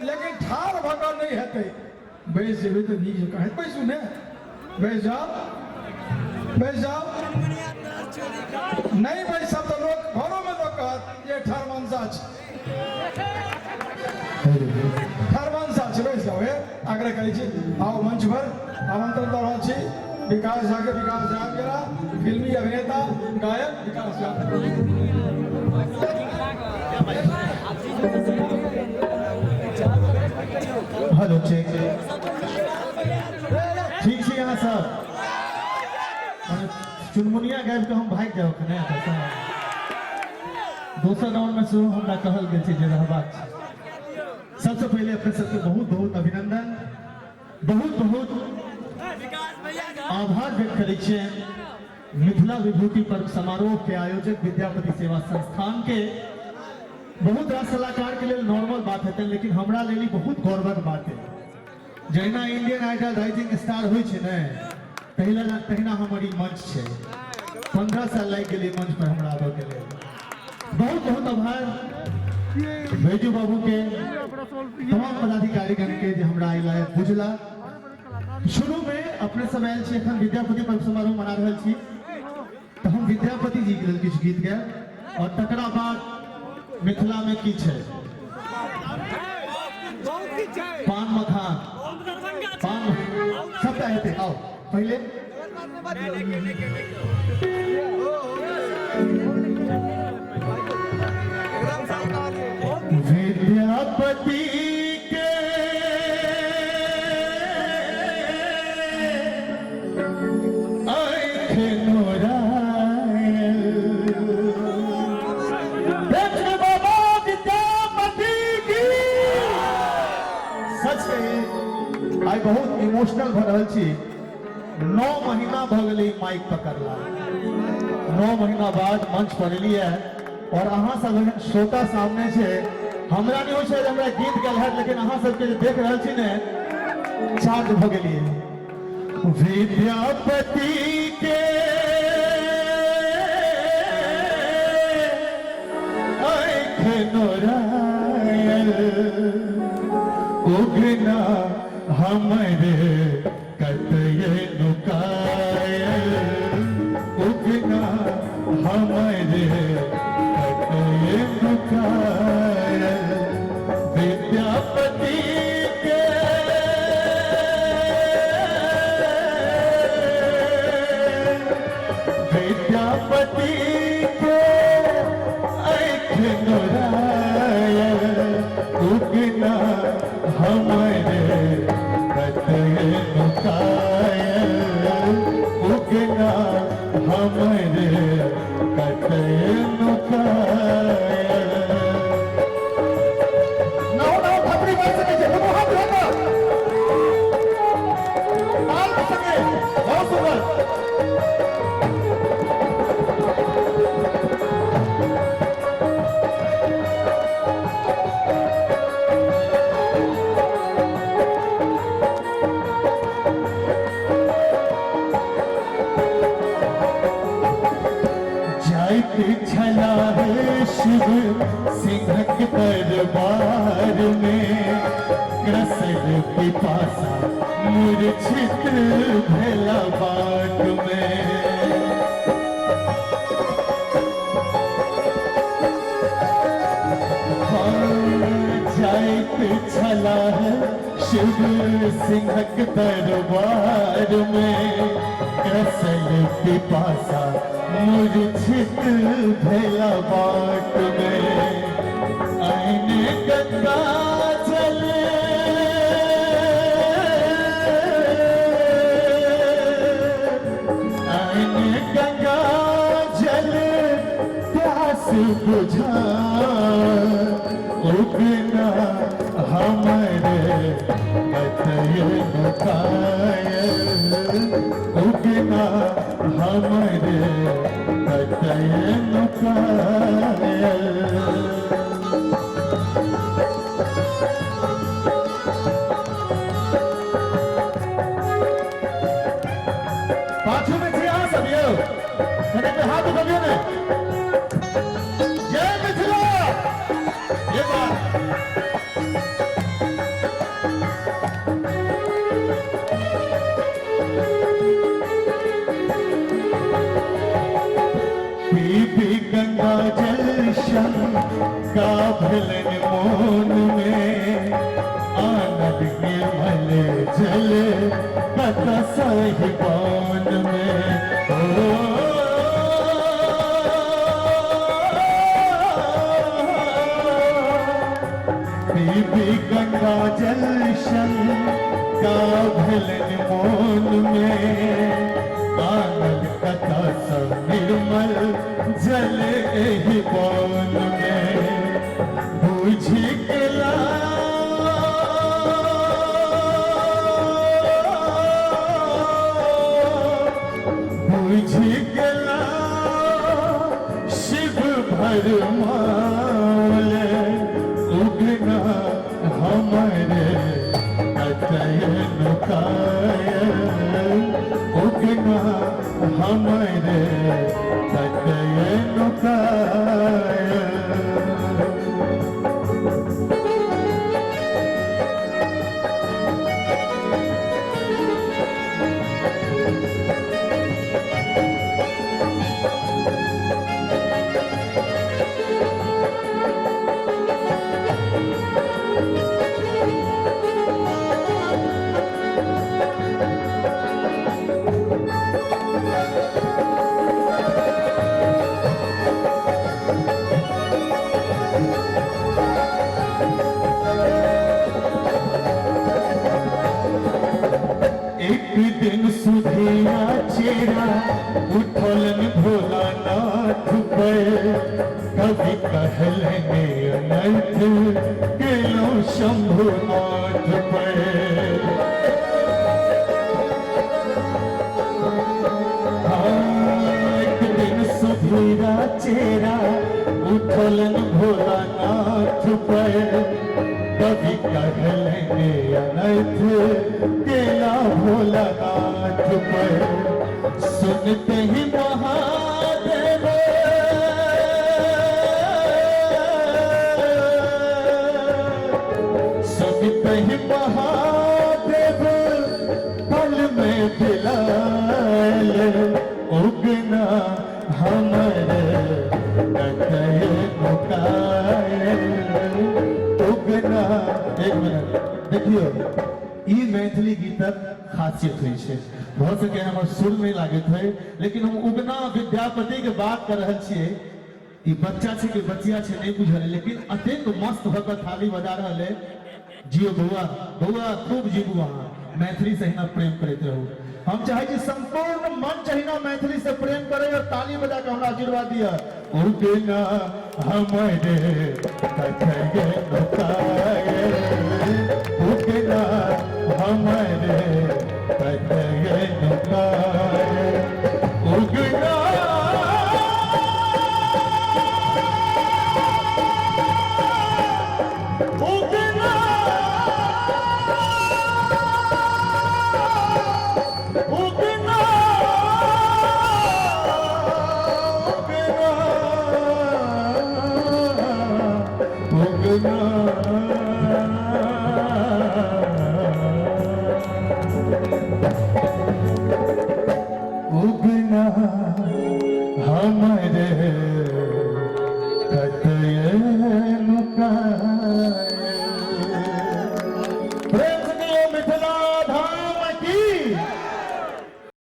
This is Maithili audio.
लेकिन ठाढ़ भऽ कऽ नहि हेतै। बैस जेबै तऽ नीक जकाँ हेतै। बैसू ने, बैस जाउ, बैस जाउ। नहि बैसब तऽ लोक घरोमे लोक कहत जे ठरमनसा छै, ठरमनसा छै। बैस जाउ। हे, आग्रह करै छी, आउ मंच पर। आमंत्रण दऽ रहल छी विकास झा के। विकास झा गेला, फिल्मी अभिनेता, गायक विकास झा। Hello, cheque. ठीक छी अहाँ सब? मने चुनमुनिया गाबि कऽ हम भागि जाउ एखने एतऽसँ? दोसर राउंड में सेहो हमरा कहल गेल छै जे रहबाक छै। सबसँ पहिले अपने सबके बहुत बहुत अभिनंदन, बहुत बहुत आभार व्यक्त करै छियनि मिथिला विभूति पर्व समारोह के आयोजक विद्यापति सेवा संस्थान के। बहुत रास कलाकार के लेल नॉर्मल बात हेतै, लेकिन हमरा लेल ई बहुत गौरवक बात है। जहिना इंडियन आइडल राइजिंग स्टार होइ छै ने, तहिना तहिना हमर ई मंच छै। 15 साल लागि गेलै मंच पर हमरा आबऽ के लेल। बहुत बहुत आभार बैजू बाबू के, तमाम पदाधिकारीगण के जे हमरा एहि लायक बुझला। शुरू में अपने सब आयल छी, एखन विद्यापति पर्व समारोह मना रहल छी, तऽ हम विद्यापति जी के लेल किछु गीत गायब और तकरा बाद मिथिला में की छै, पान मखान पान सबटा हेतै। आउ पहिले विद्यापति के आँखि नोरायल। देख बाबा विद्यापति की। सच कही, आइ बहुत इमोशनल भऽ रहल छी। 9 महीना भऽ गेलै माइक पकड़ला। 9 महीना बाद मंच पर एलियै और अहाँ सब एहन श्रोता सामने छै। हमरा नहि होइ छै जे हमरा गीत गायल हैत, लेकिन अहाँ सबके जे देख रहल छी ने, चार्ज भऽ गेलियै। विद्यापति के आँखि नोरायल, उगना हमरे कतय नुकायल, उगना हमरे कतय नुकायल। विद्यापति के, विद्यापति के आँखि नोरायल, उगना हमरे कतय नुकायल, उगना हमरे कतय नुकायल। नौ नौ थपड़ी मारि सकै छै, दुनू हाथ उठा कऽ ताल के संगे। बहुत सुंदर। जाइत छला है शिव सिंहक दरबार में, ग्रसल पिपासा मूर्छित भेला बाट में। जाइत छला है शिव सिंहक दरबार में, ग्रसल पिपासा मूर्छित भेला बाट में। आईने गंगा जल, आईने गंगा जल प्यास बुझा, उगना हमरे कतय नुकायल, उगना हमरे कतय नुकायल। पाछू में छी अहाँ सब यौ, कने पे हाथ उठबियौ ने। जय मिथिला। ये बात। गंगा जल शंका भेलनि मोन में, आनल कतऽ निर्मल जल एहि वन में। बुझि गेला बुझि गेला शिव भरमाले, उगना हमरे कतय नुकायल, उगना हमरे कतय नुकायल। एक दिन सुधिया चेरा उठलन भोलानाथ पर, कभी कहलनि अनर्थ केलो शंभुनाथ पर। हाँ, एक दिन सुधीरा चेरा उठलन भोलानाथ पर, कभी कहलनि अनर्थ केला भोलानाथ पर। सुनते ही महादेव सुनते ही महादेव पल में दिलायल, उगना हमरे कतय नुकायल, उगना। एक मिनट देखियो, ई मैथिली गीतक खासियत होइ छै। भऽ सकै हमर सुर नहि लागैत होइ, लेकिन हम उगना विद्यापति के बात कर रहल छियै। ई बच्चा छै कि बचिया छै नहि बुझल, लेकिन अतेक मस्त भऽ कऽ थाली बजा रहल है। जियो बौआ, बौआ खूब जीबू, अहाँ मैथिली से अहिना प्रेम करैत रहू। हम चाहै छी संपूर्ण मंच अहिना मैथिली से प्रेम करे और ताली बजा के हमरा आशीर्वाद दिअ। उगना हमरे कथये नुकायल, उगना हमरे कथये नुकायल, उगना उगना उगना उगना उगना हमरे कतये नुकायल। प्रेम